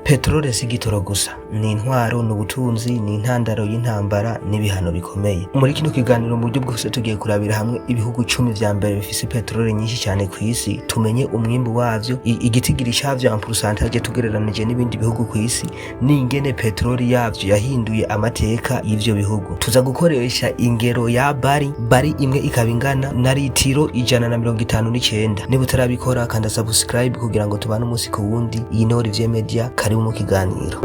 Peterole si igitoro gusa, ni intwaro, ni ubutunzi, ni intandaro y'intambara n'ibihano bikomeye. Muri kino kiganiro, mu buryo bwose, tugiye kurabira hamwe ibihugu 10 vya mbere bifise peterole nyinshi cyane ku isi, tumenye umwimbu wavyo, igitigiri cavyo en pourcentage tugereranije n'ibindi bihugu ku isi, n'ingene peteroli yavyo yahinduye amateka y'ivyo bihugu. Tuza gukoresha ingero ya baril, baril imwe ikaba ingana na litiro 159. Niba utarabikora, kanda subscribe kugira ngo tubane umunsi ku wundi. Iyi ni Olivier Media, karibu mu kiganiro.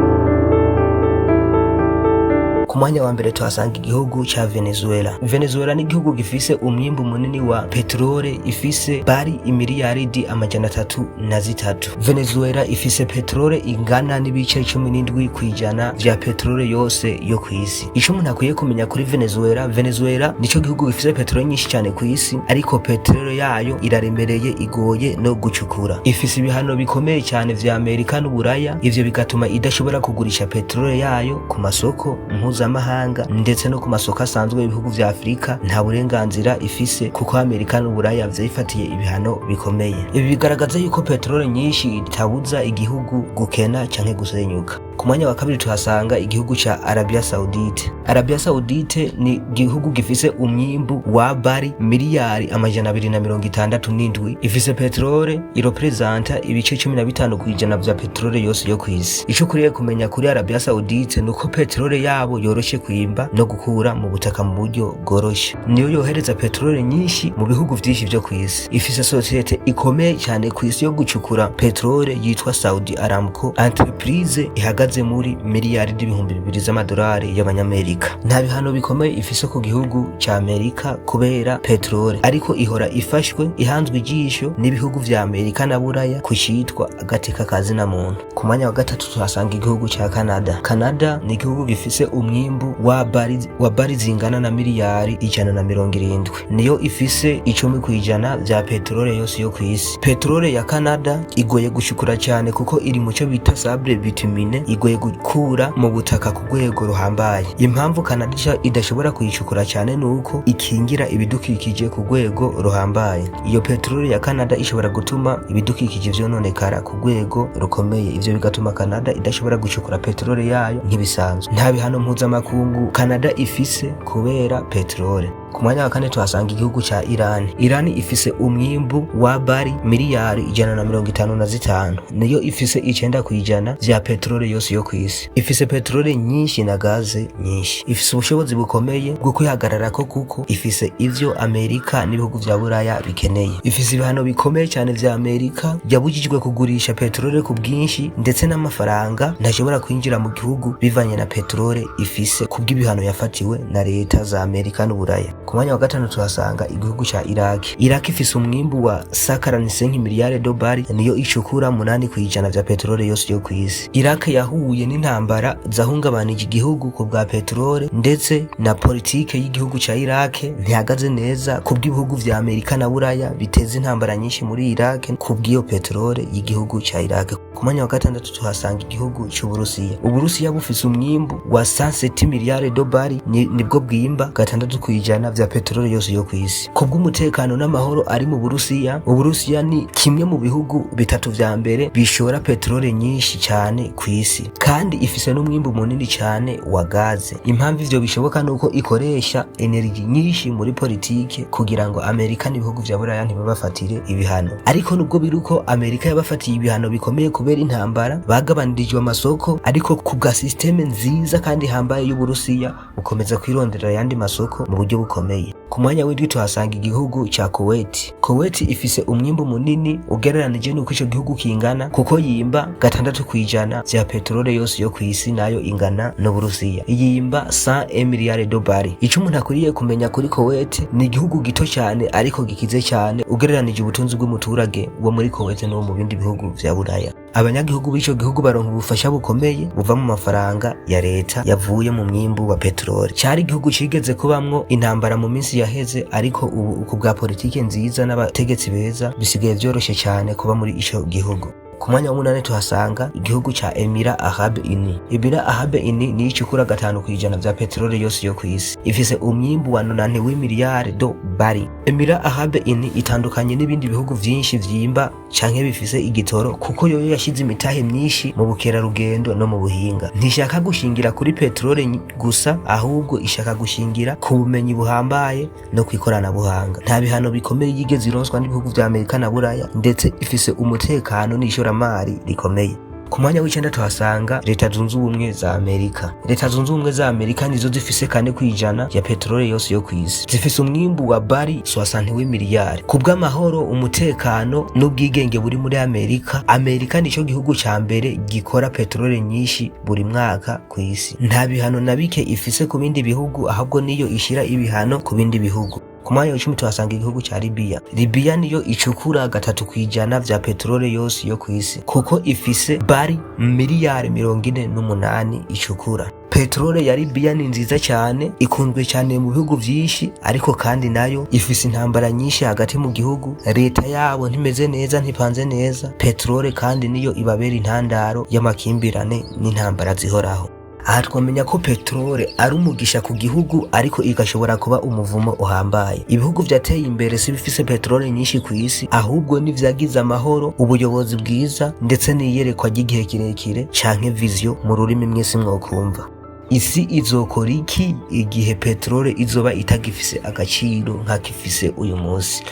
Ku mwanya wa mbere tuhasanga igihugu ca Venezuela. Venezuela ni igihugu gifise umwimbu munini wa peterole, ifise baril imiliyaridi 303. Venezuela ifise peterole ingana n'ibice 17% vya peterole yose yo kw'isi. Ico umuntu akwiye kumenya kuri Venezuela: Venezuela nico gihugu gifise peterole nyinshi cyane kw'isi, ariko peterole yayo iraremereye, igoye no gucukura. Ifise ibihano bikomeye cyane vya Amerika n'Uburaya, ivyo bigatuma idashobora kugurisha peterole yayo ku masoko mpuzamahanga, ndetse no ku masoko asanzwe y'ibihugu vya Afurika nta burenganzira ifise, kuko Amerika n'Uburaya vyayifatiye ibihano bikomeye. Ibi bigaragaza yuko peterole nyinshi itabuza igihugu gukena canke gusenyuka. Ku mwanya wa kabiri tuhasanga igihugu ca Arabia Saudite. Arabia Saudite ni igihugu gifise umwimbu wa baril miliyari 267. Ifise peterole irepresenta ibice 15% vya peterole yose yo kw'isi. Ico ukwiye kumenya kuri Arabia Saudite nuko peterole yabo yoroshe kwimba no gukura mu butaka mu buryo bworoshe. Niyo yohereza peterole nyinshi mu bihugu vyinshi vyo kw'isi. Ifise sosiyete ikomeye cyane kw'isi yo gucukura peterole yitwa Saudi Aramco, entreprise ihagaze muri miliyaridi 2000 z'amadolari y'abanyamerika. Nta bihano bikomeye ifise ku gihugu ca Amerika kubera peterole, ariko ihora ifashwe, ihanzwe ijisho n'ibihugu vya Amerika na Buraya ku citwa agateka kazina muntu. Ku mwanya wa gatatu tuhasanga igihugu ca Canada. Canada ni igihugu gifise umwimbu wa baril zingana na miliyari 170. Niyo ifise 10% vya peterole yose yo kw'isi. Peterole ya Canada igoye gucukura cyane kuko iri mu cyo bita sable bitumineux, igoye gukura mu butaka ku rwego ruhambaye. Impamvu Canada idashobora kuyicukura cyane nuko ikingira ibidukikije ku rwego ruhambaye. Iyo peterole ya Canada ishobora gutuma ibidukikije vyononekara ku rwego rukomeye, ivyo bigatuma Canada idashobora gucukura peterole yayo nk'ibisanzwe. Nta bihano mpuzamakungu Canada ifise kubera peterole. Ku mwanya wa kane tuhasanga igihugu ca Iran. Iran ifise umwimbu wa baril miliyari 155. Niyo ifise 9% vya peterole yose yo kw'isi. Ifise peterole nyinshi na gaze nyinshi. Ifise ubushobozi bukomeye bwo kwihagararako kuko ifise ivyo Amerika n'ibihugu vya Buraya bikeneye. Ifise ibihano bikomeye cyane vya Amerika, yabujijwe kugurisha peterole ku bwinshi, ndetse n'amafaranga ntashobora kwinjira mu gihugu bivanye na peterole ifise, kubw'ibihano yafatiwe na leta za Amerika n'Uburaya. Ku mwanya wa gatanu tuhasanga igihugu ca Iraq. Iraq ifise umwimbu wa 145 milliards de barils, niyo icukura 8% vya peterole yose yo kw'isi. Iraq yahuye n'intambara zahungabanije igihugu ku bwa peterole, ndetse na politike y'igihugu ca Iraq ntihagaze neza kubw'ibihugu vya Amerika na Buraya biteza intambara nyinshi muri Iraq kubw'iyo peterole y'igihugu ca Iraq. Ku mwanya wa gatandatu tuhasanga igihugu c'Uburusiya. Uburusiya bufise umwimbu wa 107 milliards de barils, nibwo bwimba 6% vya peteroli yose yo kw'isi. Kubw'umutekano n'amahoro ari mu Burusiya, Uburusiya ni kimwe mu bihugu bitatu vya mbere bishora peteroli nyinshi cyane kw'isi, kandi ifise n'umwimbu munini cyane wa gaze. Impamvu ivyo bishoboka nuko ikoresha energy nyinshi muri politike kugira ngo Amerika n'ibihugu vya Buraya ntibabafatire ibihano. Ariko nubwo biri uko, Amerika yabafatiye ibihano bikomeye kubera intambara, bagabanirijwe amasoko, ariko ku bwa système nziza kandi ihambaye y'Uburusiya bukomeza kwirondera ayandi masoko mu buryo bukomeye. Ku mwanya w'indwi tuhasanga igihugu ca Kuwait. Kuwait ifise umwimbu munini ugereranije n'uko ico gihugu kingana, kuko yimba 6% vya peterole yose yo kw'isi, nayo ingana n'Uburusiya. Yimba 100 milliards de barils. Ico umuntu akwiriye kumenya kuri Kuwait, ni igihugu gito cyane ariko gikize cyane ugereranije ubutunzi bw'umuturage wo muri Kuwait no mu bindi bihugu vya Buraya. Abanyagihugu b'ico gihugu baronka ubufasha bukomeye buva mu mafaranga ya leta yavuye mu mwimbu wa peteroli. Cari igihugu cigeze kubamwo intambara mu minsi yaheze, ariko ubu ku bwa politike nziza n'abategetsi beza bisigaye vyoroshe cyane kuba muri ico gihugu. Ku mwanya w'umunani tuhasanga igihugu ca Emirats Arabes Unis. Emirats Arabes Unis niyo icukura 5% vya peteroli yose yo kw'isi. Ifise umwimbu wa 91 miliyari de barils. Emirats Arabes Unis itandukanye n'ibindi bihugu vyinshi vyimba canke bifise igitoro, kuko yoyo yashize imitahe myinshi mu bukerarugendo no mu buhinga. Ntishaka gushingira kuri peteroli gusa, ahubwo ishaka gushingira ku bumenyi buhambaye no kw'ikoranabuhanga. Nta bihano bikomeye yigeze ironswa n'ibihugu vya Amerika na Buraya, ndetse ifise umutekano n'ishoramari rikomeye. Ku mwanya w'icenda tuhasanga Leta Zunze Ubumwe za Amerika. Leta Zunze Ubumwe za Amerika nizo zifise 4% ya peteroli yose yo kw'isi. Zifise umwimbu wa barils 68 miliyari. Ku bw'amahoro, umutekano n'ubwigenge buri muri Amerika, Amerika nico gihugu ca mbere gikora peteroli nyinshi buri mwaka kw'isi. Nta bihano na bike ifise ku bindi bihugu, ahubwo niyo ishira ibihano ku bindi bihugu. Ku mwanya w'icumi tuhasanga igihugu ca Libya. Libya niyo icukura 3% vya peteroli yose yo kw'isi, kuko ifise barils miliyari 48 icukura. Peteroli ya Libya ni nziza cyane, ikunzwe cyane mu bihugu vyinshi, ariko kandi nayo ifise intambara nyinshi hagati mu gihugu. Leta yabo ntimeze neza, ntipanze neza. Peteroli kandi niyo ibabera intandaro y'amakimbirane n'intambara zihoraho. Aha twamenya ko peteroli ari umugisha ku gihugu, ariko igashobora kuba umuvumo uhambaye. Ibihugu vyateye imbere si bifise peteroli nyinshi ku isi, ahubwo n'ivyagize amahoro, ubuyobozi bwiza, ndetse n'iyerekwa ry'igihe kirekire, canke vision mu rurimi mwese mwokumva. Isi izokora iki igihe peteroli izoba itagifise agaciro nk'akifise uyu munsi?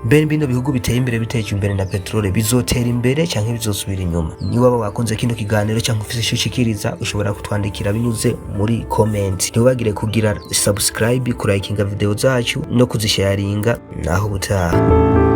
Mbere bino bihugu biteye imbere, biteje imbere na peteroli, bizotera imbere canke bizosubira inyuma? Niba wakunze kino kiganiro canke ufise ico ushikiriza, ushobora kutwandikira binyuze muri comment. Ntiwibagire kugira subscribe, kurayikinga video zacu no kuzisharinga. Naho ubutaha.